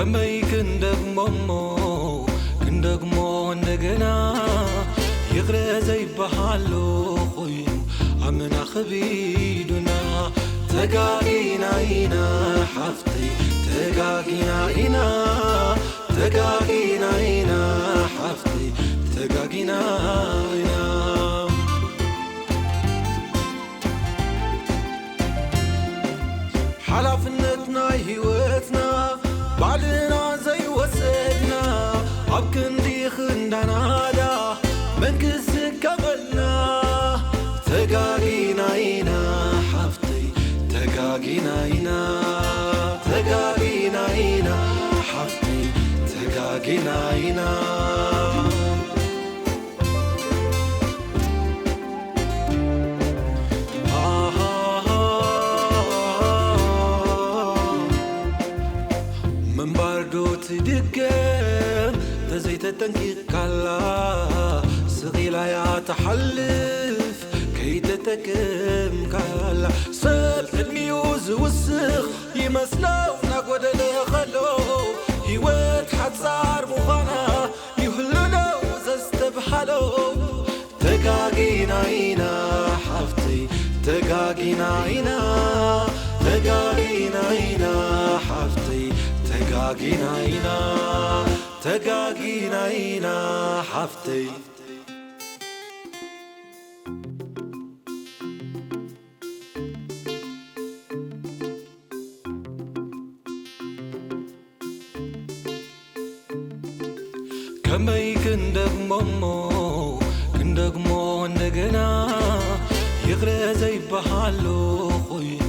ከመይ ክንደግሞ እሞ ክንደግሞ እንደገና ይቕረ ዘይበሃሎ ኮይኑ ኣመና ከቢዱና ተጋጊና ኢና ሓፍተይ ተጋጊና ኢና ተጋጊና ኢና ሓፍተይ ተጋጊና ኢና ሓላፍነት ናይ ህይወትና ባዕልና ዘይወሰድና ኣብ ክንዲ ክንዳናዳ መንግስቲ ከበልና ተጋጊና ኢና ሓፍተይ ተጋጊና ኢና ተጋጊና ኢና ሓፍተይ ተጋጊና ኢና ምንባር ዶ ትድገም ተዘይተጠንቂቕካላ ስቕ ኢላ እያ ትሓልፍ ከይተጠቀምካላ ሰብ ዕድሚኡ ዝውስኽ ይመስሎ እናጎደለ ኸሎ ህይወት ሓጻር ምዃና ይህሉ ዶ ዘስተብሃሎ ተጋጊና ኢና ሓፍተይ ተጋጊና ኢና ተጋጊና ኢና ሓፍተይ ተጋጊና ኢና ተጋጊና ኢና ሓፍተይ ከመይ ክንደግሞ እሞ ክንደግሞ እንደገና ይቕረ ዘይበሃሎ ኮይኑ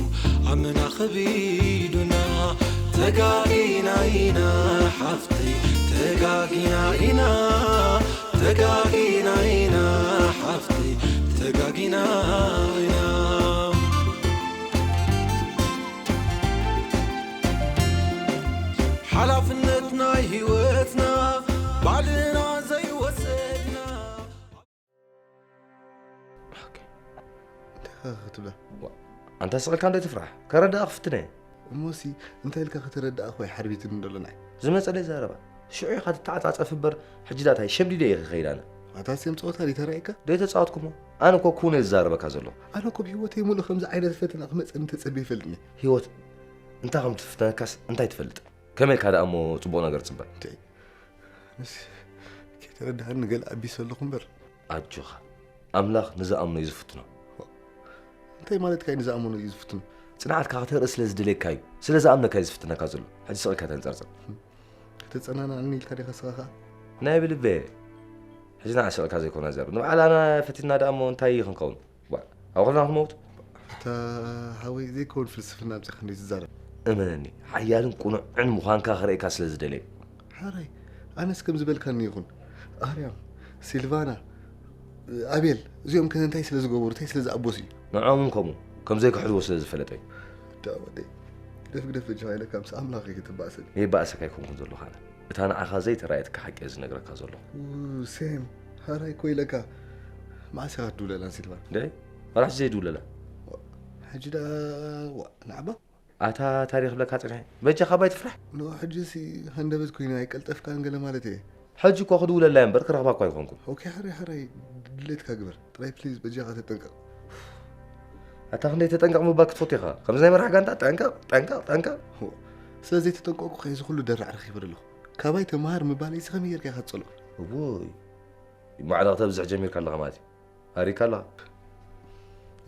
ኣመና ከቢዱና ተጋጊና ኢና ሓፍተይ ተጋጊና ኢና ተጋጊና ኢና ሓፍተይ ተጋጊና ኢና ሓላፍነት ናይ ህይወትና ባዕልና ዘይወሰድና እንታይ ኢኻ ክትብላ? ኣንታ ስቕ ኢልካ እንዶ ኣይትፍራሕ። ከረድኣኽ ክፍትን እየ። እሞሲ እንታይ ኢልካ ከተረድኣኽ ወይ ሓርቢትኒ እንደሎ ንዓይ? ዝመጸለይ ዘረባ። ሽዑ ኢኻ ትተዓጻጸፍ እምበር ሕጂ ዳታይ ሸምዲደ እየ ክኸይድ ኣነ። ኣታ ስም ጸወታ ድዩ ተራእየካ? ዶ ኣይተጻወትኩሞ? ኣነ እኮ ክውን እየ ዝዛረበካ ዘለኹ። ኣነ እኮ ብህይወተይ ሙሉእ ከምዚ ዓይነት ፈተና ክመጸኒ ተጸብየ ይፈልጥኒ። ህይወት እንታይ ከም ትፍተነካስ እንታይ ትፈልጥ? ከመይ ኢልካ ደኣ እሞ ጽቡቕ ነገር ትጽበ? ንስ ከይተረድኣኒ ገለ ኣቢሰ ኣለኹ እምበር። ኣጆኻ ኣምላኽ ንዝኣምኖ እዩ ዝፍትኖ። እንታይ ማለትካ እዩ ንዝኣምኖ እዩ ዝፍትኖ? ጽንዓትካ ከተርኢ ስለ ዝደልየካ እዩ። ስለ ዝኣምነካ እዩ ዝፍትነካ ዘሎ። ሕጂ ስቕ ኢልካ ተንጸርጽር። ከተጸናንዓኒ ኢልካ ዲኻ ስኻ ኸኣ? ናይ ብልበ ሕጂ ንዓ ስቕ ኢልካ ዘይኮነ ዘር ንባዕላና ፈቲና ደኣ እሞ እንታይ እዩ ክንከውን? ዋ ኣብ ኩልና ክንመውት። እታ ሓወይ ዘይከውን ፍልስፍና ኣምጺኻ እንዴ ትዛረብ? እመነኒ ሓያልን ቁኑዕን ምዃንካ ክርእየካ ስለ ዝደለየ። ሓራይ ኣነስ ከም ዝበልካኒ ይኹን። ኣርያም፣ ሲልቫና፣ ኣቤል እዚኦም ከ እንታይ ስለ ዝገበሩ እንታይ ስለ ዝኣበሱ እዩ? ንዕኦም እውን ከምኡ ከም ዘይክሕድዎ ስለ ዝፈለጠ እዩ። ዳ ወደይ ግደፍ ግደፍ በጃኻ ኢለካ ምስ ኣምላኽ ኢኺ ትባእሰኒ። የይባእሰካ ኣይኮንኩን ዘለኹ ኣነ። እታ ንዓኻ ዘይተራእየትካ ሓቂ እየ ዝነግረካ ዘለኹ። ሴም፣ ሓራይ እኮ ኢለካ። መዓስ ኢኻ ትድውለላ ንሲልቫን? ደይ? ዋላ ሕጂ ዘይድውለላ። ሕጂ ደኣ ዋእ ንዓባ። ኣታ ታሪኽ ብለካ ጽንሐ። በጃኻ ባይ ትፍራሕ። ኖ ሕጂሲ ሃንደበት ኮይኑ ኣይቀልጠፍካን ገለ ማለት እየ። ሕጂ እኮ ክድውለላ እየ እምበር ክረኽባ እኳ ኣይኮንኩን። ኦኬ ሓራይ ሓራይ ድሌትካ ግበር። ጥራይ ፕሊዝ በጃኻ ተጠንቀቕ። ኣታ ክንደይ ተጠንቀቕ ምባል ክትፈቱ ኢኻ። ከምዚ ናይ መራሕ ጋንታ ጠንቀቕ ጠንቀቕ ጠንቀቕ። ስለ ዘይተጠንቀቕኩ ከ እዚ ኩሉ ደራዕ ረኺበ ዘለኹ። ካባይ ተመሃር ምባለይሲ ከመይ ጌርካ ኢኻ ትጸልኦ? እውይ ማዕዳ ክተብዝሕ ጀሚርካ ኣለኻ ማለት እዩ። ኣሪካ ኣለኻ።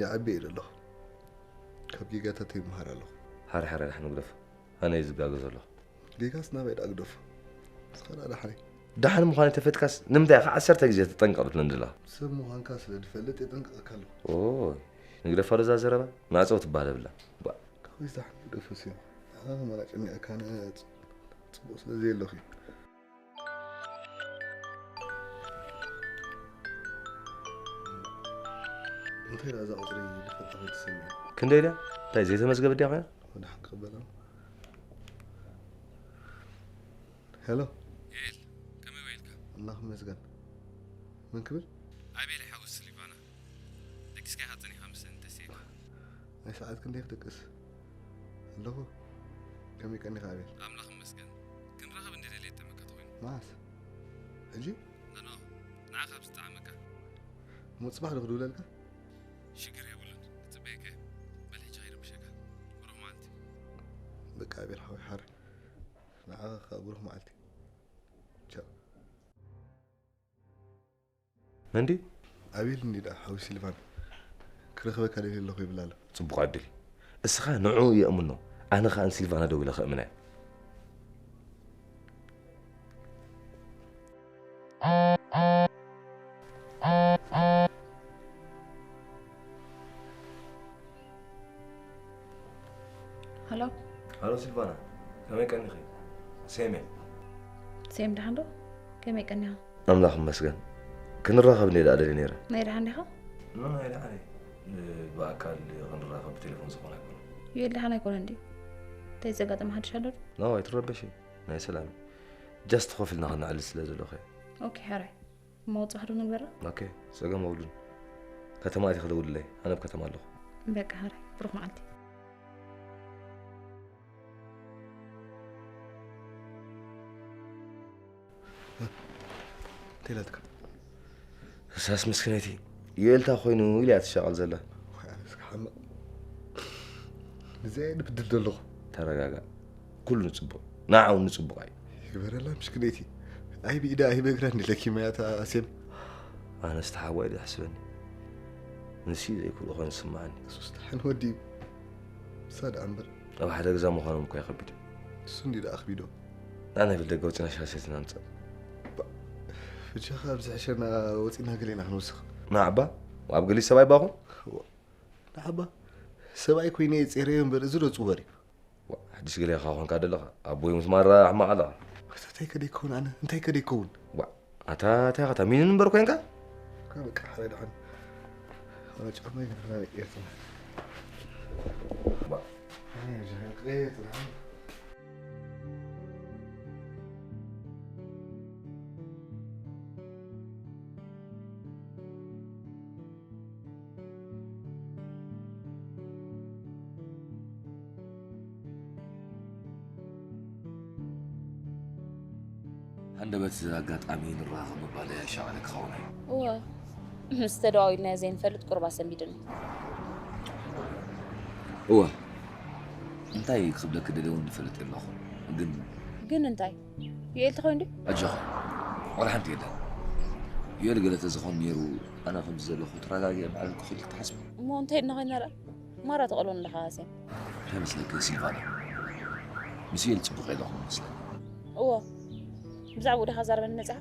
ይዓቢ እየ ዘለኹ። ካብ ጌጋታተይ ይመሃር ኣለኹ። ሓረ ሓረ ዳሕን ግደፍ። ኣነ እየ ዝጋገ ዘለኹ። ጌጋስ ናበይ ደኣ ግደፎ። ንስኻ ደኣ ዳሕነይ። ደሓን ምዃን ተፈትካስ ንምንታይ ኢኻ ዓሰርተ ግዜ ትጠንቀቕ ትብለኒ ዘለኻ? ሰብ ምዃንካ ስለ ዝፈልጥ የጠንቅቐካ ኣለኹ። ኦይ ንግደፋ ዶ እዛ ዘረባ? ማዕጸው ትበሃል የብላን። ባ። ካብዚ ዳሕን ግደፎ ሲም። ንዓኻ ከማን ኣጨኒቐካ ኣነ ጽቡቕ ስለ ዘየለኹ እዩ። እንታይ ደኣ እዛ ቁጽሪ ዝፈልጣ ከይትሰምዕ። ክንደይ ድያ? እንታይ ዘይተመዝገበት ድያ ኮይና? ወደ ሓቂ ክበላ። ሄሎ። ኤል፣ ከመይ ውዒልካ? ኣምላኽ ይመስገን። መን ክብል? ኣቤል ሓወስ ስሊቫና። ደቂስካ ኢኻ ጸኒሕካ መሰለኒ ተሲእካ። ናይ ሰዓት ክንደይ ክድቅስ? ኣለኹ። ከመይ ቀኒኻ ኣቤል? ኣምላኽ ይመስገን። መዓስ? ሕጂ? ኖ፣ ኖ፣ ንዓኻ ብዝጠዓመካ። እሞ ጽባሕ ዶ ክድውለልካ? ሽግር የብሉን፣ ክጽበየካ እየ። በል ሕጂ ከይርብሸካ። ብሩኽ መዓልቲ። በቃ ኣቤል ሓወይ ሓር። ንዓኻ ከኣ ብሩኽ መዓልቲ። ቻው። መን ድዩ? ኣቤል እንዲ ደኣ ሓዊ ሲልቫን ክረኽበካ ደልየ ኣለኹ ይብል ኣሎ። ጽቡቕ ዕድል እዩ። እስኻ ንዕኡ የእምኖ፣ ኣነ ኸኣ ንሲልቫና ደዊለ ከእምና እየ። ሃሎ። ሃሎ ሲልቫና፣ ከመይ ቀኒኺ? ሴም እየ። ሴም ደሓን ዶ? ከመይ ቀኒኻ? ኣምላኽ ይመስገን። ክንራኸብ እንድየ ደኣ ደልየ ነይረ። ናይ ደሓን ዲኻ? ኖ፣ ናይ ደሓን እየ። ብኣካል ክንራኸብ ብቴሌፎን ዝኾነ ኣይኮነን። ዩኤል ደሓን ኣይኮነን ድዩ? እንታይ ዘጋጠመ ሓድሽ ኣሎ ዶ? ኖ፣ ኣይትረበሺ። ናይ ሰላም እዩ። ጃስት ኮፍ ኢልና ከነዕልል ስለ ዘለኹ እየ። ኦኬ፣ ሕራይ። እሞ ወጻእ ዶ ንግበራ? ኦኬ፣ ጸገም የብሉን። ከተማ ኣቲኺ ደውልለይ፣ ኣነ ኣብ ከተማ ኣለኹ። በቃ፣ ሕራይ። ብሩኽ መዓልቲ። እንታይ ኢላትካ? እሳስ ምስክነይቲ ዩኤልታ ኮይኑ ኢላ እያ ትሻቐል ዘላ። ወይ ኣነስ ክሓምቕ። ንዚኣ እየ ድብድል ዘለኹ። ተረጋጋእ። ኩሉ ንጽቡቕ። ንዓ እውን ንጽቡቕ እዩ። ይግበረላ ምሽክነይቲ። ኣይ ብኢዳ ኣይ በግራ እንዲለኪ ማያታ ኣሴም። ኣነስ ተሓዋይ ዶ ይሕስበኒ? ንሱ እዩ ዘይክእሎ ኮይኑ ዝስምዓኒ። እሱስ ደሓን ወዲ እዩ። ንሳ ደኣ እምበር። ኣብ ሓደ ገዛ ምዃኖም እኮ እዩ ከቢድ። እሱ እንዲ ደኣ ኣኽቢዶ። ንዓና ይብል ደገ ወፂና ሻሂ ሰቲና ንምፀእ። ብቻኻ ኣብዚ ሕሸና ወፂና ገሌና ክንወስኽ። ንዓባ ኣብ ገሊኡ ሰብኣይ ባኹም? ንዓባ ሰብኣይ ኮይነ ጼረዮ እምበር እዚ ዶ ፅወር እዩ? ዋ፣ ሓድሽ ገሌኻ ኮንካ ደለኻ ኣቦይ ምስ ማራ ሕማቕ ኣለኻ። እንታይ ከደ ይከውን ኣነ እንታይ ከደ ይከውን? ዋ፣ ኣታ እንታይ ኸታ ሚንን እምበር ኮንካ? በቃ ሓደ ደሓን ኣነ ጫማ ይገርና ኤርትራ ሃንደበት ኣጋጣሚ ንራኸብ ምባል ኣሻቐለ ክኸውን እዩ። እወ ምስ ተደዋዊልናዮ ዘይንፈልጥ ቁሩብ ኣሰንቢዱኒ። እወ እንታይ ክብለኪ ደልየ እውን ይፈልጥ የለኹ ግን ግን እንታይ ዩኤል ተኾይኑ ድዩ? ኣጆኺ ዋላ ሓንቲ የለን። ዩኤል ገለ ተዝኾን ነይሩ ኣነ ከምዚ ዘለኹ ተረጋጊዐ ምዓልኩ ኢልኪ ትሓስቢ? እሞ እንታይ ኢልና ኮይና ደኣ ማራ ትቐልወኒ ኣለኻ ሃሴም። እንታይ መስለኪ ሲልቫና? ምስ ዩኤል ጽቡቕ ኢለኹም መስለኒ። እወ ብዛዕባኡ ዲኻ ዛረበኒ መጺኻ?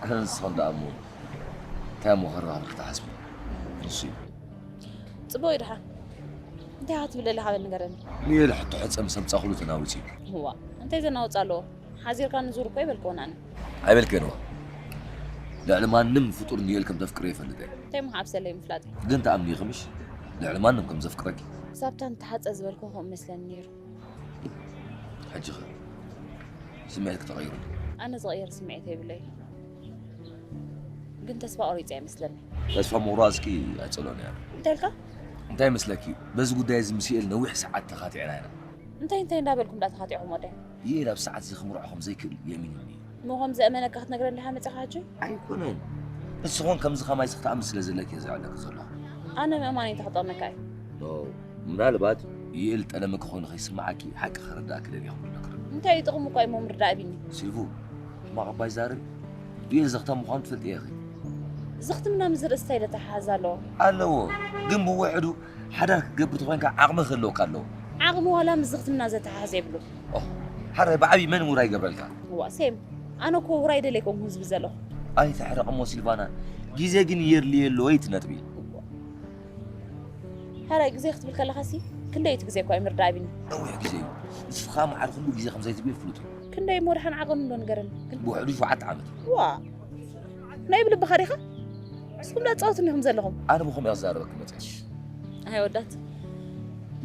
ኣነ ንስኽን ደኣ እሞ እንታይ እሞ ከረኻኽብኪ ትሓስቢ? ንሱ እዩ። ጽቡቕ እዩ ደሓን። እንታይ ኢኻ ትብል ዘለኻ በል ንገረኒ። ንኤል ሕቶ ሕጸ ምስ ኣምጻእኩሉ ተናዊጹ እዩ። እዋ እንታይ ዘናውጽ ኣለዎ? ሓዚርካ ንዙር እኮ ኣይበልክዎን ኣነ። ኣይበልክዮን እዋ። ልዕሊ ማንም ፍጡር ንኤል ከም ተፍቅሮ ይፈልጥ እየ። እንታይ እሞ ክዓብሰለይ ምፍላጠይ። ግን ትኣምኒ ኢኺ ምሽ? ልዕሊ ማንም ከም ዘፍቅረኪ። ክሳብታ ንተሓጸ ዝበልክዎ ከምኡ መስለኒ ነይሩ። ሕጂ ኸ ስምዒትኪ ተቐይሩ ድዩ? ኣነ ዝቕየር ስምዒት የብለይን። ግን ተስፋ ቆሪጸ እየ መስለኒ። ተስፋ ምቑራጽኪ ኣይጸልኦን እየ ኣነ። እንታይ ኢልካ? እንታይ ይመስለኪ? በዚ ጉዳይ እዚ ምስ ዩኤል ነዊሕ ሰዓት ተኻቲዕና ኢና። እንታይ እንታይ እንዳበልኩም ደኣ ተኻቲዕኩም ወደይ? ዩኤል ኣብ ሰዓት እዚ ክምርዖ ከም ዘይክእል የእምነኒ እዩ። እሞ ከም ዘእመነካ ክትነግረኒ ዲኻ መጺኻ ሕጂ? ኣይኮነን። ንስኺ እውን ከምዚ ከማይ ኢኺ ክትኣምኒ ስለ ዘለኪ እየ ዝዕለኪ ዘለኹ። ኣነ ምእማን እንታይ ክጠቕመካ እዩ? ኖ፣ ምናልባት ዩኤል ጠለመኪ ኮይኑ ከይስምዓኪ ሓቂ ከረድኣኪ ደልየ ክብለኪ ደለኹ። እንታይ እዩ ጥቕሙ እኳ እሞ ምርዳእ ቢኒ። ሲልቭ፣ ሕማቕ እባ ይዛረብ። ዩኤል ዘኽታም ምዃኑ ትፈልጥዮ ኢኺ። ዘኽትምና ምስዚ ርእሲ እንታይ ዘተሓሕዝ ኣለዎ? ኣለዎ፣ ግን ብውሕዱ ሓዳር ክትገብር ተኾይንካ ዓቕሚ ክህልወካ ኣለዎ። ዓቕሚ ዋላ ምስ ዘኽትምና ዘተሓሕዝ የብሉን። ኦህ፣ ሓራይ ብዓብዪ መን ውራይ ይገብረልካ? እዋእ ሴም፣ ኣነ እኮ ውራይ ደለ ኣይኮንኩን ዝብል ዘለኹ። ኣይትሕረቒ እሞ ሲልቫና፣ ግዜ ግን የድልዮ ኣሎ እዩ እቲ ነጥቢ። ሕራይ ግዜ ክትብል ከለኻሲ ክንደይ እቲ ግዜ እኳ እዩ ምርዳእ ቢኒ። ነዊሕ ግዜ እዩ። ንስኻ መዓር ኩሉ ግዜ ከም ዘይትብዮ ፍሉጥ እዩ። ክንደይ እሞ ደሓን ዓቐኑ እንዶ ንገረኒ። ብውሕዱ ሸውዓተ ዓመት። ዋእ ናይ ብልብኻ ዲኻ? ንስኹም ዶ ትጻወቱኒ ኢኹም ዘለኹም? ኣነ ብኸምኡ እየ ክዛረበኪ መጺአ። ኣይ ኣወዳት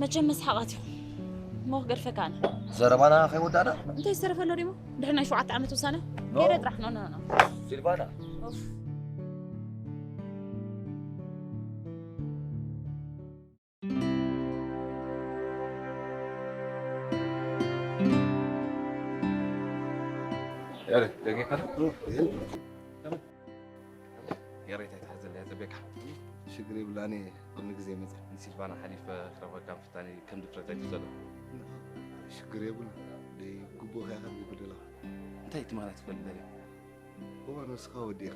መቸም መስሓቓት ኢኹም። እሞ ክገድፈካ ኣነ። ዘረባና ከይወዳእና። እንታይ ዝተረፈ ኣሎ ድዩ? ድሕሪ ናይ ሸውዓተ ዓመት ውሳነ ገይረ ጥራሕ። ኖ ኖ ኖ። ሲልቫና። ያሬድ፣ ደቂቃ። ያሬድ፣ ኣይትሓዘለይ፣ ኣጸቤካ። ሽግር የብላን፣ ኩሉ ግዜ መጽእ። ንሲልቫና ሓሊፈ ክረኽበካ ምፍታነይ ከም ድፍረት ኣይትውሰዶ። ሽግር የብሉን። ደይ ግቡእ ኸያ ከም ይብደላ። እንታይ ትማና ትፈልጥ ደለይ? እዋ፣ ንስኻ ወዲኻ።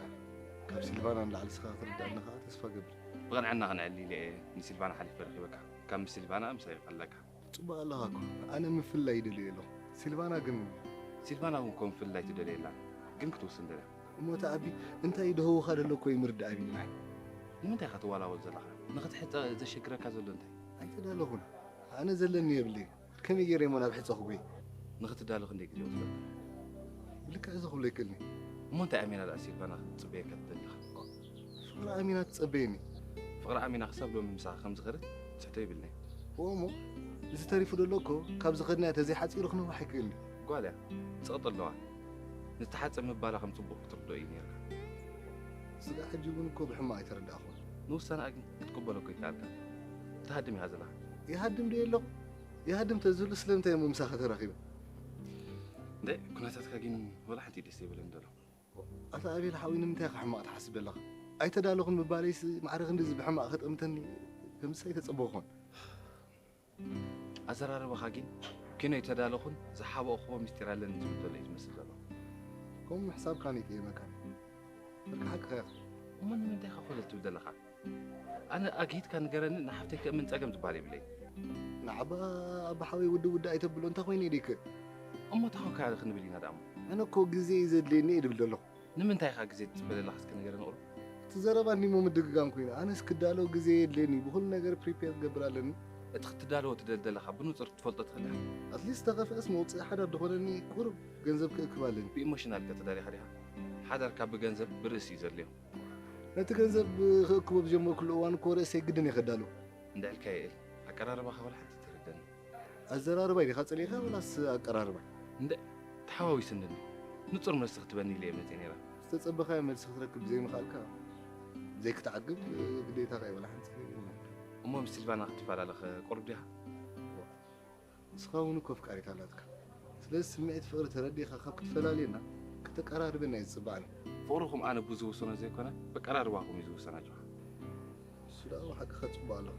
ካብ ሲልቫና ንላዕሊ ንስኻ ክትርዳእኒ ኸዓ ተስፋ ገብር። ብቕንዕና ክንዕሊ ኢለ እየ ንሲልቫና ሓሊፈ ረኺበካ። ካብ ምስ ሲልቫና ምሳይ ይቐለካ። ጽቡቕ ኣለኻ እኮ። ኣነ ምፍልላይ ይደልዩ ኣለኹ። ሲልቫና ግን? ሲልቫና እውን እኮ ምፍልላይ ትደልዮ የላን። ግን ክትውስን ደልያ። እሞ እቲ ኣቢ እንታይ ደህውኻ ደሎ እኮ ይምርዳእ ኣቢ። ንምንታይ ኢኻ ትዋላወል ዘለኻ? ንኽትሕጸ ዘሸግረካ ዘሎ እንታይ? ኣይተዳለኹን። ኣነ ዘለኒ የብለይ። ከመይ ገይረ እሞ ናብ ሕጸ ክጎይ? ንኽትዳሎ ክንደይ ግዜ ወስደካ? ብልክዕ እዚ ክብሎ ይክእልኒ። እሞ እንታይ ኣሚና ደኣ ሲልቫና ክትጽበየካ ትደሊ ኢኻ? ፍቕሪ ኣሚና ትጸበየኒ። ፍቕሪ ኣሚና ክሳብ ሎሚ ምሳኻ ከም ዝኸደት ትሕቶ ይብልኒ። እሞ እዚ ተሪፉ ደሎ እኮ ካብ ዝኸድናዮ ተዘይሓጺሩ ክነውሕ ኣይክእልኒ። ጓል እያ፣ ጸቕጢ ኣለዋ። ንተሓጽብ ምባላ ከም ጽቡቕ ክትርድኦ እዩ ነይርካ። ስጋዕ ሕጂ እውን እኮ ብሕማቕ ኣይተረዳእኹን። ንውሳነኣ ግን ክትቅበሎ እኮ ይከኣልካ። ትሃድም ኢኻ ዘለኻ። ይሃድም ድየ ኣለኹ? ይሃድም ተዝህሉ ስለምንታይ እሞ ምሳኻ ተራኺበ? እንደ ኩነታትካ ግን ወላ ሓንቲ ደስ ይብልን ደሎ። ኣታ ኣቤል ሓወይ፣ ንምንታይ ኢኻ ሕማቕ ትሓስብ ዘለኻ? ኣይተዳለኹን ምባለይስ ማዕረ ክንድዚ ብሕማቕ ከጥምተኒ ከምዚ ኣይተጸበኹን። ኣዘራርባኻ ግን ኪኖ ኣይተዳለኹን ዝሓበእኽዎ ምስጢር ኣለኒ ዝብል ዘሎ እዩ ዝመስል ዘሎ። ከምኡ ምሕሳብካ እኔ ከየመካን። በቃ ሓቅኻ ኢኻ። እሞ ንምንታይ ኢኻ ኮለል ትብል ዘለኻ? ኣነ ኣግሂድካ ንገረኒ፣ ንሓፍተይ ከእምን ጸገም ዝበሃል የብለይ። ንዓባ ኣባ ሓወይ ውድእ ውድእ ኣይተብሎ፣ እንታይ ኮይነ ኢለ ይክእል? እሞ እንታይ ኮንካ ክንብል ኢና ደኣ እሞ? ኣነ እኮ ግዜ እዩ ዘድልየኒ እየ ዝብል ዘለኹ። ንምንታይ ኢኻ ግዜ ትጽበ ዘለኻ እስከ ንገረኒ ቁሩብ? እቲ ዘረባ እንዲሞ ምድግጋም ኮይኑ፣ ኣነስ ክዳሎ ግዜ የድልየኒ፣ ብኹሉ ነገር ፕሪፔር ክገብር ኣለኒ። እቲ ክትዳለዎ ትደሊ ዘለኻ ብንጹር ክትፈልጦ ትኽእል ኢኻ። ኣትሊስት ተኸፍአስ መውጽኢ ሓዳር ዝኾነኒ ቁሩብ ገንዘብ ክእክብ ኣለኒ። ብኢሞሽናል ከ ተዳሊኻ ዲኻ? ሓዳርካ ብገንዘብ ብርእሲ እዩ ዘድልዮ። ነቲ ገንዘብ ክእክቦ ብጀመርኩሉ እዋን እኮ ርእሰይ ግድን እየ ከዳሉ። እንድዕልካ ይእል ኣቀራርባኻ ወላ ሓንቲ ተረደኒ። ኣዘራርባይ ዲኻ ጸሊእካ ወላስ ኣቀራርባይ? እንደ ተሓዋዊሱ እንድኒ ንጹር መልሲ ክትበኒ ኢለ እየ መጽእ ነይረ። ዝተጸበኻዮ መልሲ ክትረክብ ብዘይምኽኣልካ ዘይክትዓግብ ግዴታኻ እዩ። ወላ ሓንቲ እሞ ምስ ሲልቫና ክትፈላለ ቁሩብ ዲኻ? ንስኻ እውን እኮ ኣፍቃሪት ኣላትካ። ስለዚ ስምዒት ፍቕሪ ተረዲእኻ ካብ ክትፈላልየና ከተቀራርበና እዩ ዝጽበኣና። ፍቕርኹም ኣነ ብዙ ዝውስኖ ዘይኮነ፣ ኣቀራርባኹም እዩ ዝውሰን ኣጆኻ። እሱ ደኣ ሓቅኻ ጽቡቕ ኣለኻ።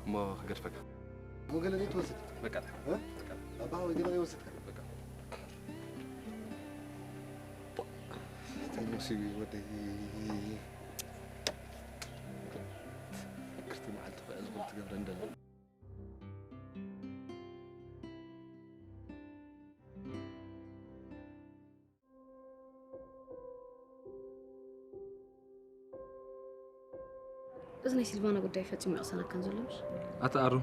እሞ ክገድፈካ። እሞ ገለ ዘይትወስድ? በቃ፣ እ? በቃ። ኣባ ወይ ገለ ዘይወሰድካ? በቃ። እንታይ መሲሉ እዩ ወደይ? ክርቲ መዓልቲ ኸ ዝኹሉ ትገብረን ደሎ። እዚ ናይ ሲልቫና ጉዳይ ፈጺሙ ይቕሰነካን ዘሎ ምሽ? ኣታ ኣሩ፣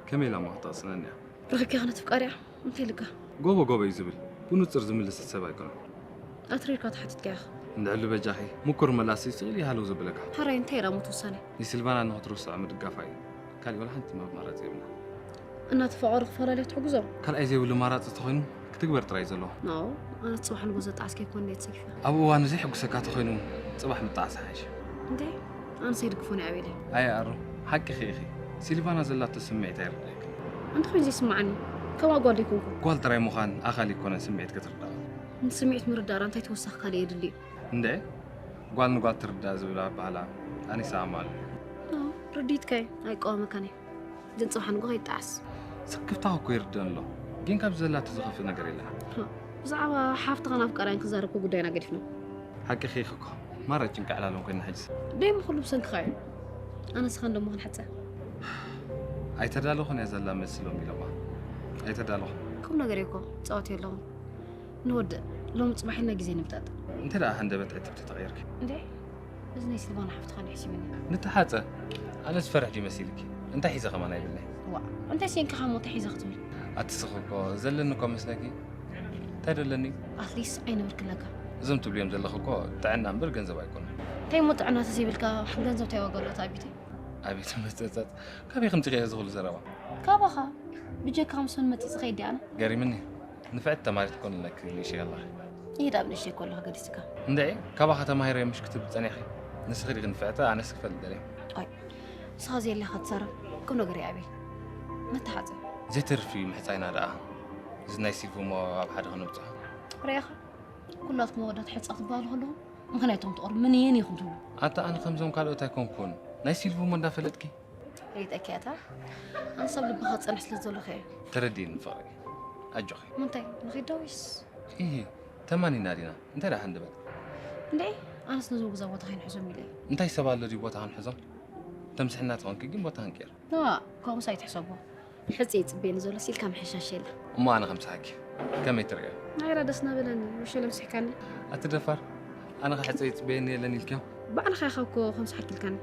ከመይ ኢላ እሞ ክትቕስነኒ እያ? ረኺብካያ ነቲ ፍቃሪያ? እንታይ ኢልካ? ጎቦ ጎቦ እዩ ዝብል። ብንጹር ዝምልስ ሰብ ኣይኮነን። ኣትሪርካ ተሓቲትካያ ኢኻ። እንድሕሉ በጃኺ፣ ምኩር መላሲ ስቕ ኢሉ ይሃልው ዘብለካ። ሕራይ እንታይ ኢላ እሞ ትውሳነ? ንሲልቫና ንኽትርስዖ ምድጋፋ እዩ። ካሊእ ወላ ሓንቲ ኣማራጺ የብልና። እናተፋቐሩ ክፈላለዩ ትሕግዞም? ካልኣይ ዘይብሉ ኣማራጺ ተኾይኑ ክትግበር ጥራይ እዩ ዘለዎ። ኖ፣ ኣነ ጽባሕ ንጎ ዘጣዓስ ከይኮን እየ ተሰኪፈ። ኣብ እዋኑ ዘይሕጉሰካ ተኾይኑ ጽባሕ ምጣዓስ ይሓይሽ። እንዴ፣ ኣነስ ኣይድግፎን እየ ኣቤለይ። ኣየ ኣሩ፣ ሓቂኺ ኢኺ። ሲልቫና ዘላቶ ስምዒት ኣይርድኣክን። እንተኾይኑ ዘይስምዓኒ፣ ከምኣ ጓል ዶ ኣይኮንኩን? ጓል ጥራይ ምዃን ኣኻሊ ኣይኮነን ስምዒት ክትርዳእ። ንስምዒት ምርዳእ እንታይ ተወሳኺ ካልእ የድሊ እዩ? እንዴ፣ ጓል ንጓል ትርዳእ ዝብል ኣበሃህላ ኣነ ይሰማማዓሉ። ኖ፣ ርድኢትካ እዩ፣ ኣይቃወመካን እየ። ግን ጽባሕ ንግሆ ከይጠዓስ። ስክፍታኻ እኮ ይርደን ኣሎ፣ ግን ካብዚ ዘላቶ ዝኸፍእ ነገር የለን። ብዛዕባ ሓፍትኻን ኣፍቃርያን ክዛረብ እኮ ጉዳይና ገዲፍና። ሓቅኺ ኢኺ እኮ፣ ማራ ጭንቂ ዕላሎም ኮይና ሕጅስ። ደይም ኩሉ ብሰንክኻ እዩ። ኣነ ስኻን ደሞ ክንሕጸ። ኣይተዳለኹን እያ ዘላ መልሲ ሎም ኢሎማ። ኣይተዳለኹን። ቁም ነገር እኮ ጻወት የለኹም። ንወድእ፣ ሎሚ ጽባሕ ኢልና ግዜ ንምጣጥ። እንተ ደኣ ሃንደበት ዕትብቲ ተቐይርኪ። እንዴ፣ እዚ ናይ ሲልቫና ሓፍትኻ ንሕሲብኒ። ንተሓጸ፣ ኣነ ዝፈርሕ ድዩ መሲልኪ? እንታይ ሒዘ ከማን ኣይብልኒ። ዋእ፣ እንታይ ሴንክኻ እሞ እንታይ ሒዘ ክትብል? ኣቲ ስኺ እኮ ዘለኒ እኮ መስለኪ? እንታይ ደለኒ? ኣትሊስት ዓይነ ብርክ ኣለካ። እዞም ትብልዮም ዘለኺ እኮ ጥዕና እምበር ገንዘብ ኣይኮኑን። እንታይ እሞ ጥዕና ተዘይብልካ ገንዘብ እንታይ ዋጋ ኣለዎ ኣቢተይ? ኣቤት መጸጸጽ፣ ካበይ ከምጺእክዮ እዚ ኩሉ ዘረባ? ካባኻ፣ ብጀካ ምስ መን መጺእ ዝኸይድ ድየ ኣነ? ገሪምኒ፣ ንፍዕቲ ተማሪት ኮን ኣለኪ ንእሽተይ ከለኺ። ይሄድ ኣብ ንእሽተይ ከለኻ ገዲስካ። እንድዒ፣ ካባኻ ተማሂረ ምሽ ክትብል ጸኒሕኪ? ንስኺ ዲኺ ንፍዕቲ፣ ኣነስ ክፈልጥ ደልየ። ኣይ፣ ንስኻ ዘየለኻ ትዛረብ። ቁም ነገር ይኣበይ መተሓፀ። ዘይተርፍ እዩ ምሕፃይና ደኣ። እዚ ናይ ሲልቭ እሞ ኣብ ሓደ ከነብፅሖ። ርኢኻ? ኩላትኩም ወዳት ሕፃ ትበሃሉ ከለኹም ምኽንያትኩም ትቐርቡ ምንየን ኢኹም ትብሉ። ኣታ ኣነ ከምዞም ካልኦት ኣይኮንኩን። ናይ ሲልቭ እሞ እንዳፈለጥኪ። ሪጠኪ ኣታ ኣነ ሰብ ልብኻ ዝፀንሕ ስለ ዘለኹ እየ። ተረዲእኒ ፍቕሪ። ኣጆኺ። ምንታይ ንኺድ ዶ ወይስ? ኢሂ፣ ተማኒና ዲና። እንታይ ደኣ ሃንደበት? እንዴ ኣነስ ነዞም ገዛ ቦታ ከይንሕዞም ኢለ እየ። እንታይ ሰብ ኣሎ ድዩ ቦታ ክንሕዞም? ተምስሕና ተኾንኪ ግን ቦታ ክንቅየር። ዋ፣ ከምኡስ ኣይትሕሰቦ። ሕጽ ይጽበየኒ ዘሎ ሲልካ ምሕሻሽ የለ። እሞ ኣነ ከምስሓኪ ከመይ ትርእዮ? ናይራ ደስ ናበለኒ፣ ውሸለ ምስሕካኒ። ኣቲ ደፋር፣ ኣነ ከ ሕጸ ይጽበየኒ የለን ኢልክዮ? ባዕልኻ ኢኻ እኮ ከምስሓኪ ኢልካኒ።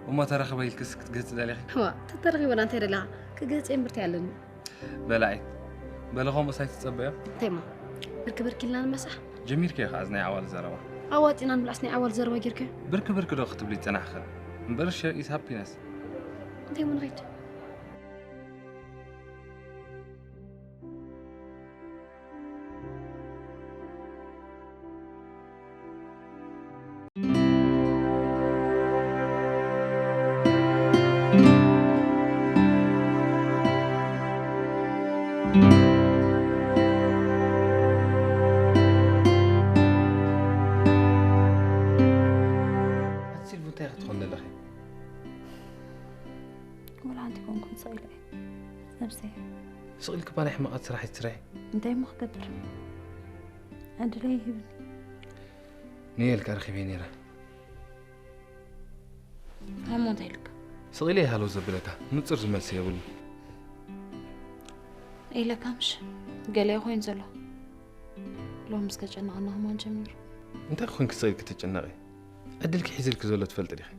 እሞ ተረኽበ ኢልክስ ክትገጽ ደሊኺ? ዋ፣ ተተረኺበና እንታይ ደለኻ? ክገጽ እምብርታ ኣለኒ። በላዒት፣ በለ ከምኡስ ኣይትጸበዮ? እንታይ እሞ? ብርኪ ብርኪ ኢልና ንመሳሕ? ጀሚርክዮ ከኣ እዚ ናይ ዓዋል ዘረባ። ኣዋጺና ንብላዕስ ናይ ዓዋል ዘረባ ጌርክዮ? ብርኪ ብርኪ ዶ ክትብሊ ጸናሕኺ? እምበር share is happiness። እንታይ እሞ ንኸይድ? ኣቲ ሲልቪ እንታይ ክትኾን ዘለኺ? ወላ ሓንቲ ኮንኩን ስቕ ኢለ እየ ነብሰይ። ስቕ ኢልኪ እባ ናይ ሕማቓት ስራሕ ኣይትስርሒ። እንታይ እሞ ክገብር? ዕድለይ ይህብኒ። ንኤልካ ረኺበ ነይረ። ሃሞ እንታይ ኢልካ? ስቕ ኢለ እየ ሃሎ ዘብለካ፣ ንጹር ዝመልሲ የብሉን። ኢለካ ምሽ? ገለ ኮይኑ ዘሎ። ሎሚ ምስ ከጨነቐና ከማን ጀሚሩ። እንታይ ኮንኪ ስቕ ኢልኪ ትጭነቒ? ዕድልኪ ሒዝልኪ ዘሎ ትፈልጢ ዲኺ?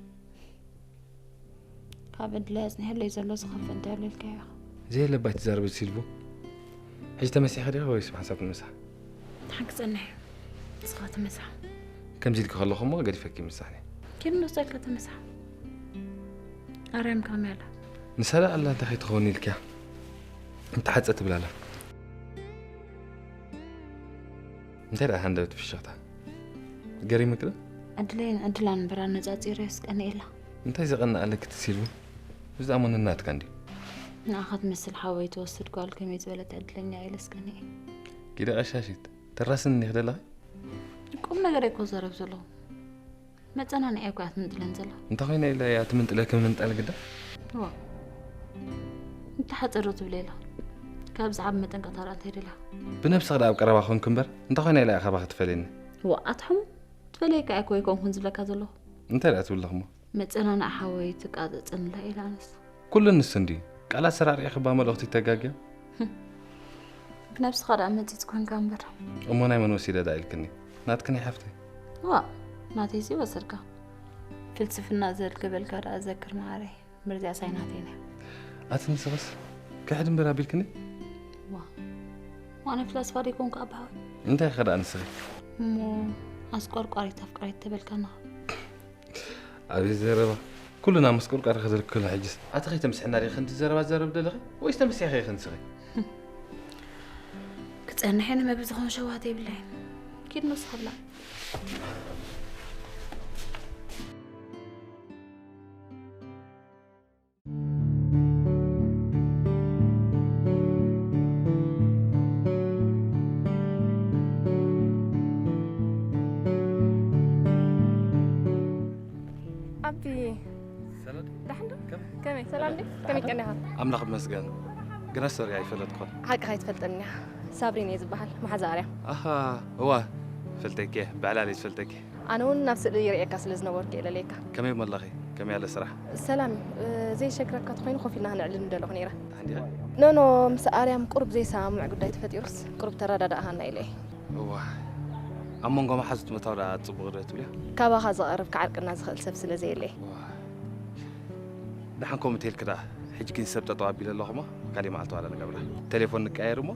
ካብ ዕድለይ ኣጽኒሕለይ ዘሎ ዝኸፍእ እንታይ ኣሎ ኢልካዮ ኢኻ? ዘየለ እባ ኣይትዛረቢ ሲልቪ። ሕጂ ተመሲኺ ዲኺ ወይስ ብሓንሳብ ትመሳሕ? ሓቂ ጸንሕ። ንስኻ ተመሳሕ። ከምዚ ኢልኪ ከለኹ እሞ ገዲፈኪ ምሳሕ እየ። ኪድ ንወስደልካ ተመሳሕ። ኣርያም ከመይ ኣላ? ንሳ ደኣ ኣላ እንታይ ከይትኸውን ኢልክያ? እንተሓጸ ትብል ኣላ። እንታይ ደኣ ሃንደበት ፍሽኽታ? ገሪሙኪ ዶ? ዕድለይን ዕድላን እምበር ኣነጻጺረ የስቀንኤላ። እንታይ ዘቐንእ ኣለኪ እቲ ሲልቪ? እዚ ደኣ እሞ ነናትካ እንድዩ። ንዓኻ ትመስል ሓወይ ትወስድ ጓል ከመይ ዝበለት ዕድለኛ እየ ለስቀንኤ። ኪዲ ቀሻሺት፣ ተራስኒ ዲኺ ደለኺ? ቁም ነገር እኮ ዘረብ ዘለኹ። መጸናንዒ እኮ እያ ትምንጥለን ዘላ። እንተ ኾይነ ኢለ እያ ትምንጥለኪ ምምንጣል ግዳ? ዋ። እንተሓጸ ዶ ትብለ ኢላ። ካብ ዝዓብ መጠንቀቕታ ደኣ እንታይ ደልያ? ብነብስኺ ደኣ ኣብ ቀረባ ኮንኪ እምበር፣ እንተ ኾይነ ኢለ እያ ካባኺ ትፈልየኒ። ዋ፣ ኣትሕሙ። ትፈልየካ እኮ ኣይኮንኩን ዝብለካ ዘለኹ። እንታይ ደኣ ትብለኺ እሞ? መጸናንዒ ሓወይ ትቃጸጸንላ ኢላ ኣነስ። ኩሉ ንሱ እንድዩ። ቃላት ሰራሪዕኺ እባ መልእኽቱ ይተጋግዮ። ብነብስኻ ደኣ መጺጽ ኮንካ እምበር። እሞ ናይ መን ወሲደ ደኣ ኢልክኒ? ናትኪ ናይ ሓፍተይ። ዋ፣ ናተይሲ ወሰድካ። ፍልስፍና ዘልገበልካ ደኣ ዘክር መዓረይ። ምርዚኣ ሳይ ናተይ ናይ። ኣቲ ንስኽስ ክሕድ እምበር ኣቢልክኒ? ዋ፣ ዋነ ፍላስፋ ደይኮንኩ ኣባሃወይ። እንታይ ኢኻ ደኣ ንስኺ? እሞ ኣስቆርቋሪት ኣፍቃሪት ተበልካና። ኣቤት ዘረባ። ኩልና መስቆርቋሪ ከዘልክሎ ሕጅስ። ኣቲ ከይተምስሕና ዲኺ ክንዲ ዘረባ ትዛረቢ ዘለኺ? ወይስ ተመሲሕኺ ኢኺ ንስኺ? ክጸንሕ እየ፣ ንመግቢ ዝኾን ሸውሃት የብለይን። ኪድ ንውስኽ ብላ። ኣቢ፣ ሰላም። ደሓን ዶ? ከም-፣ ከመይ፣ ሰላም ድዩ? ከመይ ደሓን ዶ? ቀኒኻ? ኣምላኽ ይመስገን። ግና ሶሪ ኣይፈለጥኩን። ሓቅኻ ኣይትፈልጠኒ ኢኻ። ሳብሪን እየ ዝበሃል፣ መሓዛ ኣርያም። ኣሃ፣ እዋ፣ ፈልጠኪ እየ። ብዕላል እየ ዝፈልጠኪ። ኣነ እውን ናብ ስእሊ ይርእየካ ስለ ዝነበርኩ እየ ለለየካ። ከመይ እሞ ኣለኺ? ከመይ ኣለ ስራሕ? ሰላም እዩ። እ፣ ዘይሸግረካ ተኾይኑ ኮፍ ኢልና ክነዕልል ምደለኹ ነይረ። ደሓን ዲኻ? ኖ፣ ኖ፣ ምስ ኣርያም ቁሩብ ዘይሰማምዕ ጉዳይ ተፈጢሩስ፣ ቁሩብ ተረዳዳእኻና ኢለ እየ። እዋ፣ ኣብ መንጎ መሓዙት ምእታው ደኣ ጽቡቕ ዶ ትብልዮ? ካባኻ ዝቐርብ ክዓርቅና ዝኽእል ሰብ ስለ ዘየለ። እዋ። ደሓን ከምኡ እንተኢልኪ ደኣ፣ ሕጂ ግን ሰብ ጠጠው ኣቢለ ኣለኹ እሞ፣ ካሊእ መዓልቲ ዋላ ንገብራ። ቴሌፎን ንቀያየር እሞ፣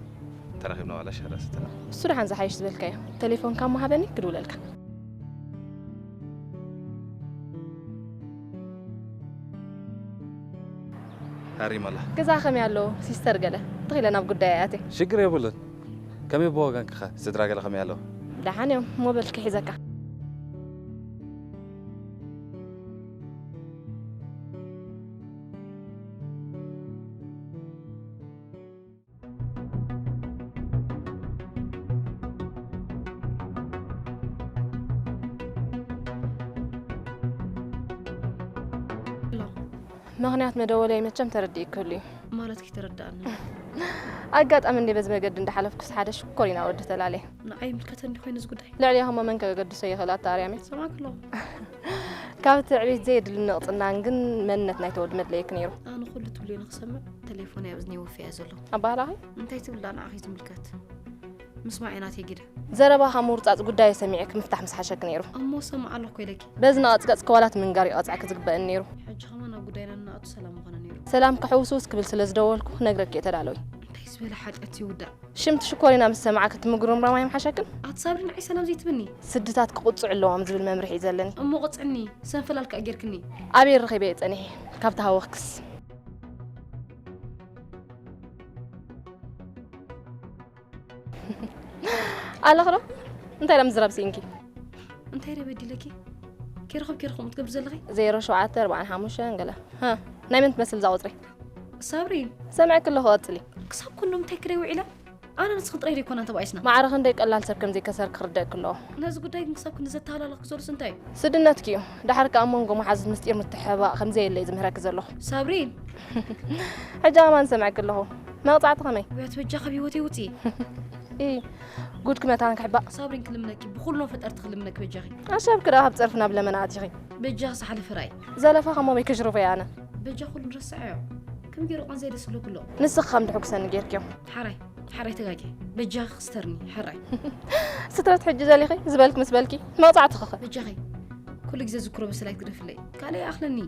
ተራኺብና ዋላ ሻሂ ዳኣ ሰተና። እሱ ደሓን ዝሓይሽ ዝበልካዮ። ቴሌፎንካ እሞ ሃበኒ፣ ክድውለልካ። ሃሪም ኣላ። ገዛ ከመይ ኣሎ ሲስተር? ገለ ትኺለ ናብ ጉዳይ ኣትየ። ሽግር የብሉን። ከመይ ብወገንክኸ ስድራ ገለ ከመይ ኣለዉ? ደሓን እዮም። እሞ በል ክሒዘካ። ምኽንያት መደወለይ መቸም ተረዲእክሉ እዩ። ማለት ከይተረዳእኒ። ኣጋጣሚ እንደ በዚ መገዲ እንዳሓለፍኩስ ሓደ ሽኮሪና ወዲ ተላለየ። ንዓይ ይምልከተኒ ኮይኑ እዚ ጉዳይ። ልዕሊ ያኸሞ መን ከገድሶ ይኽእል ኣታ ኣርያመይ? ሰማዕ ከለኹ። ካብ ትዕቢት ዘየድሊ ንቕጽናን ግን መንነት ናይቲ ወዲ መድለየክ ነይሩ። ኣነ ኩሉ ትብልዮ ንክሰምዕ ቴሌፎን ኣብ እዝኒ ወፍያ ዘሎ። ኣባህላኺ? እንታይ ትብላ ንዓኺ ዝምልከት? ምስማዕ ናተይ ግደ። ዘረባኻ ምውርጻጽ ጉዳይ ሰሚዐክ ምፍታሕ ምስ ሓሸክ ነይሩ። እሞ ሰማዕ ኣለኹ ኢለኪ። በዚ ንቐጽቀጽ ከዋላት ምንጋር ይቐጽዐክ ዝግበእን ነይሩ። ሕጂ ከማን ኣብ ጉዳይና ንኣቱ ሰላም ምኾነ ነይሩ። ሰላም ክሕውስውስ ክብል ስለ ዝደወልኩ ክነግረክ እየ ተዳለዊ። እንታይ ዝበለ ሓጢኣት ይውዳእ? ሽምቲ ሽኮሪና ምስ ሰማዕክ እቲ ምጉርምራም ኣይምሓሸክን? ኣቲ ሳብሪ ንዓይ ሰላም ዘይትብኒ። ስድታት ክቕጽዑ ኣለዎም ዝብል መምርሒ እዩ ዘለኒ። እሞ ቅጽዕኒ ሰንፈላል ከኣ ጌርክኒ። ኣበይ ረኺበ እየ ጸኒሐ ካብ ተሃወኽክስ? ኣለኽ ዶ? እንታይ ዳ ምዝራብ ስኢንኪ? እንታይ ደ በዲለኪ? ኬርኸብ ኬርኸም ትገብር ዘለኺ? ዜሮ ሸውዓተ ኣርባዓን ሓሙሽተን ገለ። ሃ፣ ናይ መን ትመስል እዛ ቁጽሪ? ሳብሪ ሰምዐኪ ኣለኹ፣ ቀጽሊ። ክሳብ ኩሎም እንታይ ክደይ ውዒላ? ኣነ ንስኽን ጥራይ ደይኮና ተባኢስና። ማዕረ ክንደይ ቀላል ሰብ ከም ዘይከሰርኪ ክርደእኪ ኣለዎ። ነዚ ጉዳይ ግን ክሳብ ክንዲ ዘተሃላለኽኪ ዘሎስ እንታይ እዩ? ስድነትኪ እዩ። ዳሕር ከኣ ኣብ መንጎ መሓዙት ምስጢር ምትሕባእ ከም ዘየለ እዩ ዝምህረኪ ዘለኹ። ሳብሪ ሕጂ ኣማን ሰምዐኪ ኣለኹ። መቕጻዕቲ ከመይ? ውያት በጃ ካብ ህይወተይ ውፅኢ። ኢ ጉድኪ መታን ክሕባእ። ሳብሪን ክልምነኪ፣ ብኩሎም ፈጠርቲ ክልምነኪ በጃኺ። ኣሻብኪ ደኣ ካብ ጸርፊ ናብ ለመና ኣቲኺ። በጃኺ ሳሓለ ፍራይ። ዘለፋ ከሞመይ ክሽርፎ እየ ኣነ። በጃ ኩሉ ንረስዐዮ። ከም ገይሩ ቃንዘይ ደስ ዝብለኩ ኣሎ። ንስኺ ከም ድሕጉሰኒ ጌርክዮ። ሓራይ ሓራይ ተጋጊ። በጃኺ ክስተርኒ ሓራይ። ስትረት ሕጂ ደሊኺ ዝበልክ ምስ በልኪ መቕጻዕቲ ክኸ በጃኺ ኩሉ ግዜ ዝክሮ በሰላይት ግደፍለይ። ካልእ ይኣኽለኒ።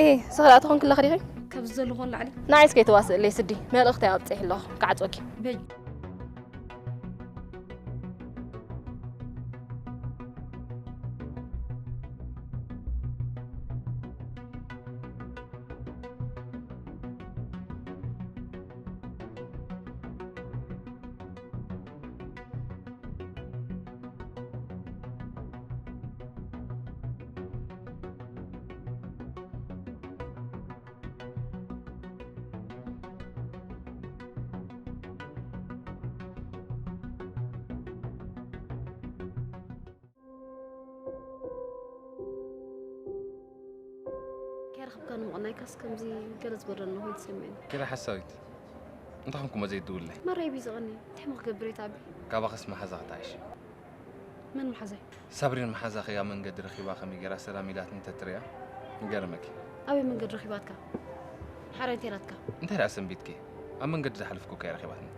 ኢ ስኽላ ትኾን ክለኽ ዲኺ? ካብ ዝደለኹ ንላዕሊ። ንዓይ እስከ ይተዋስእለይ ስዲ፣ መልእኽቲ ኣውፅእ ኣለኹ ክዓፅወኪ። በጅ ከይረኸብካ ንምቕናይካስ ከምዚ ገለ ዝበረኒ ኮይኑ ተሰሚዑኒ። ኪራ ሓሳዊት፣ እንታይ ኾንኩሞ ዘይትድውልለይ? መረይ ቢዝቐኒ፣ እንታይ ሞ ክገብር እየ ታቢ? ካባኽስ መሓዛ ክትዓይሽ። መን መሓዛይ? ሳብሪን መሓዛኺ ኣብ መንገዲ ረኺባ ከመይ ገይራ ሰላም ኢላትኒ እንተትሪኣ ይገርመኪ። ኣበይ መንገዲ ረኺባትካ? ሓራይ እንታይ ኢላትካ? እንታይ ደኣ ሰንቢትኪ? ኣብ መንገዲ ዝሓለፍኩ እኮ እያ ረኺባትኒ።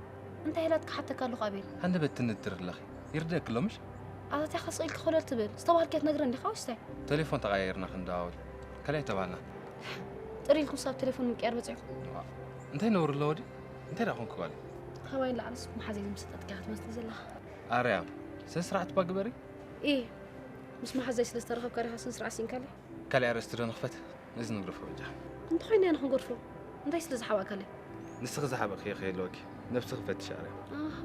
እንታይ ኢላትካ ሓተካ ኣለኹ ኣቤል? ሃንደበት ትንድር ኣለኺ። ይርደእኪ ኣሎ ምሽ? ኣታትያ ከስቕ ኢልካ ኮለል ትብል። ዝተባሃልክያ ትነግረኒ ዲኻ ወይስ እንታይ? ቴሌፎን ተቐያይርና ክንደዋወል ካልኣይ ተባህልና። ጥሪ ኢልኩም ሳብ ቴሌፎን ምቅያር በጺሕኩም። እንታይ ነውሪ ኣለዎ ድዩ? እንታይ ደኣ ኮንኩ ጓለይ? ካባይ ንላዕልስ መሓዘይ ዝምስጠትካ ክትመስሊ ዘለኻ። ኣርያም ስነ ስርዓት እባ ግበሪ። ኢሂ ምስ መሓዘይ ስለ ዝተረኸብካ ዲኻ ስነ ስርዓት ሲኢንካለይ? ካልእ ኣርእስቲ ዶ ንኽፈት? ነዚ ንግደፎ በጃ። እንተኾይኑ እያ ንኽንገድፎ። እንታይ ስለ ዝሓባእካለይ? ንስኺ ዝሓበእክዮ ከይህልወኪ ነብስኺ ፈትሺ ኣርያም። ኣሃ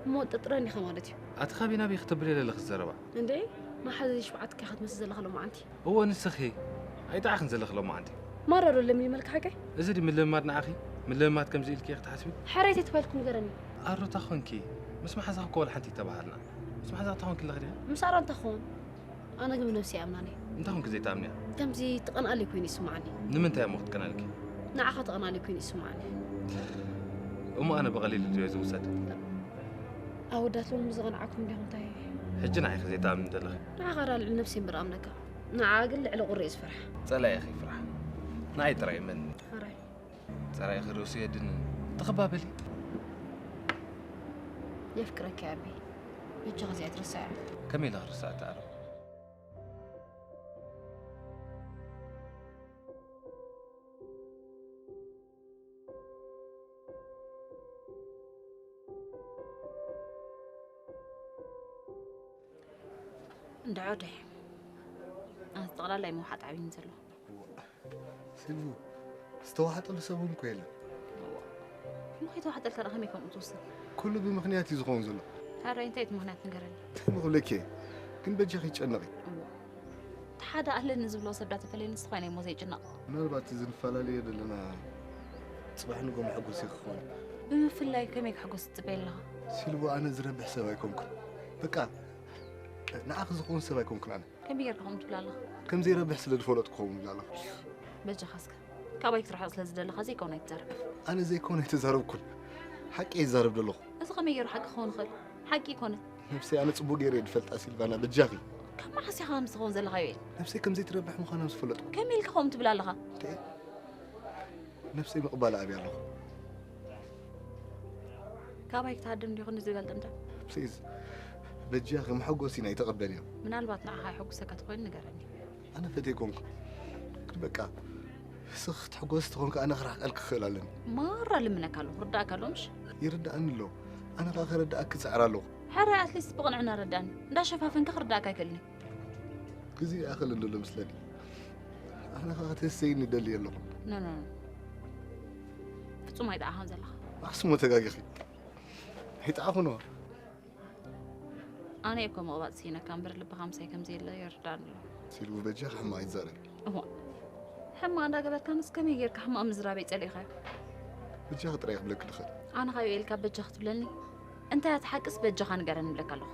እሞ ጥርጥረኒ ኢኻ ማለት እዩ። ኣቲ ካበይ ናበይ ክተብሊ ኣለኺ ዘረባ? እንድዒ መሓዘይ ሸውዓተ እካ ኢኻ ትመስል ዘለኻ ሎማዓንቲ። እወ ንስኺ ኣይጠዓኽን ዘለኺ ሎማዓንቲ። ማራ ዶ ለምሊመልኪ ሓቀይ? እዚ ድዩ ምልምማድ ንዓኺ? ምልምማድ ከምዚ ኢልኪ ኢኺ ትሓስቢ? ሕራይ ተይተባሂልኪ ንገረኒ። ኣሮታ ኾንኪ ምስ መሓዛኺ እኮ ወላ ሓንቲ ኣይተባሃልናን። ምስ መሓዛኺ ተኾንኪ ኣለኺ ዲኺ? ምስ ኣሮታ ክኾን። ኣነ ግን ብነብሰይ ይኣምናን እየ። እንታይ ኾንኪ ዘይትኣምንያ? ከምዚ ትቐንኣለይ ኮይኑ ይስምዓኒ። ንምንታይ እሞ ክትቀንኣልኪ? ንዓኻ ተቐንኣለይ ኮይኑ ይስምዓኒ። እሞ ኣነ ብቐሊሉ ድዮ ዝውሰድ? ኣወዳት ሎሚ ዝቐንዓኩም ዲኹም እንታይ? ሕጂ ንዓይ ኢኺ ዘይትኣምኒ ዘለኺ። ንዓኻ ደኣ ልዕሊ ነብሰይ እምበር እኣምነካ። ንዓኣ ግን ልዕሊ ቁሪ እየ ዝፈርሓ። ጸላኢኺ ይፍራሕ። ንዓይ ጥራይ እመንኒ። ሕራይ። ጸላኢኺ ርእሱ የድንን። ትኽባበሊ። የፍቅረኪ ኣቢ። በጃኻ እዚኣ ኣይትርስዓያ። ከመይ ኢለ ክርስዓ እታ ኣረብ? እንድዖ ዶ ኣነ ጠቕላላ እዩ ምውሓጥ ዓብይኒ ዘሎ። ስልቡ ዝተዋሓጠሉ ሰብ እውን እኮ የለን። እሞ ከይተዋሕጠልካ ደኣ ከመይ ከምኡ ትውስን? ኩሉ ብምኽንያት እዩ ዝኸውን ዘሎ። ሕራይ እንታይ እቲ ምኽንያት ንገረኒ። እንታይ እሞ ክብለኪ እየ? ግን በጃኺ ይጨነቒ። እሞ እቲ ሓደ ኣለኒ ዝብሎ ሰብ ዳ ተፈለየ ንሱ ኾይነ እሞ ዘይጭነቕ። ምናልባት እዚ ንፈላለዮ ዘለና ፅባሕ ንጎ መሐጎሲ ክኸውን። ብምፍላይ ከመይ ክሕጎስ ትፅበይ ኣለኻ? ሲልቡ ኣነ ዝረብሕ ሰብ ኣይኮንኩን። በቃ ንዓኺ ዝኸውን ሰብ ኣይኮንኩን ኣነ። ከመይ ጌርካ ከምኡ ትብል ኣለኻ? ከም ዘይረብሕ ስለ ዝፈለጥኩ ክኸውን እብል ኣለኹ። በጃኻ እስከ፣ ካባይ ክትርሕቕ ስለ ዝደለኻ ዘይኮነ ኣይትዛረብ። ኣነ ዘይኮነ ኣይተዛረብኩን፣ ሓቂ እየ ዝዛረብ ዘለኹ። እዚ ከመይ ገይሩ ሓቂ ክኸውን ይኽእል? ሓቂ ኣይኮነን። ነብሰይ ኣነ ጽቡቕ ገይረ እየ ዝፈልጣ ሲልቫና፣ በጃኺ። ካብ መዓስ ኢኻ ከምዚ ትኸውን ዘለኻ ዮኤል? ነብሰይ ከም ዘይትረብሕ ምዃና ምስ ፈለጥኩ። ከመይ ኢልካ ከምኡ ትብል ኣለኻ? እንዴ፣ ነብሰይ ምቕባል ኣብየ ኣለኹ። ካባይ ክትሃድም ዲኹ ንዝበል ጥምታ? ፕሊዝ፣ በጃኺ መሐጎሲና ኣይተቐበልዮ። ምናልባት ንዓኻ የሐጉሰካ ተኾይኑ ንገረኒ። ኣነ ፈትየ ኣይኮንኩ። ግን በቃ፣ ንስኺ ክትሕጎሲ ተኾንካ ኣነ ክርሕቀልኪ ክኽእል ኣለኒ። ማራ ልምነካ ኣለኹ፣ ርዳእካ ኣሎ ምሽ? ይርዳእኒ ኣሎ። ኣነ ኸኣ ከረዳእኪ እጽዕር ኣለኹ። ሕራይ ኣትሊስት ብቕንዕና ረዳእኒ። እንዳሸፋፈንካ ክርዳእካ ኣይክእልን እዩ። ግዜ ይኣኽል እንድሎ ምስለኒ። ኣነ ኸኣ ክትህሰይኒ ይደሊ ኣለኹ። ኖ፣ ኖ፣ ኖ። ፍጹም ኣይጠዓኻን ዘለኻ። ኣስሞ ተጋጊኺ። ኣይጠዓኹን እዋ። ኣነ እኮ ምቕባጽ ስኢነካ እምበር ልብኻ ምሳይ ከም ዘየለ ይርዳእኒ ኣሎ። ሲልቡ በጃኺ ሕማቕ ኣይትዛረቢ። እዋ። ሕማቕ እንዳገበርካንስ ከመይ ጌርካ ሕማቕ ምዝራበይ ጸሊእኻዮ? በጃኺ ጥራይ ክብለኪ ድኽእል። ኣነ ካብ ዮኤል ካብ በጃኺ ትብለኒ? እንታይ እያ እቲ ሓቅስ በጃኻ ንገረኒ እብለካ ኣለኹ።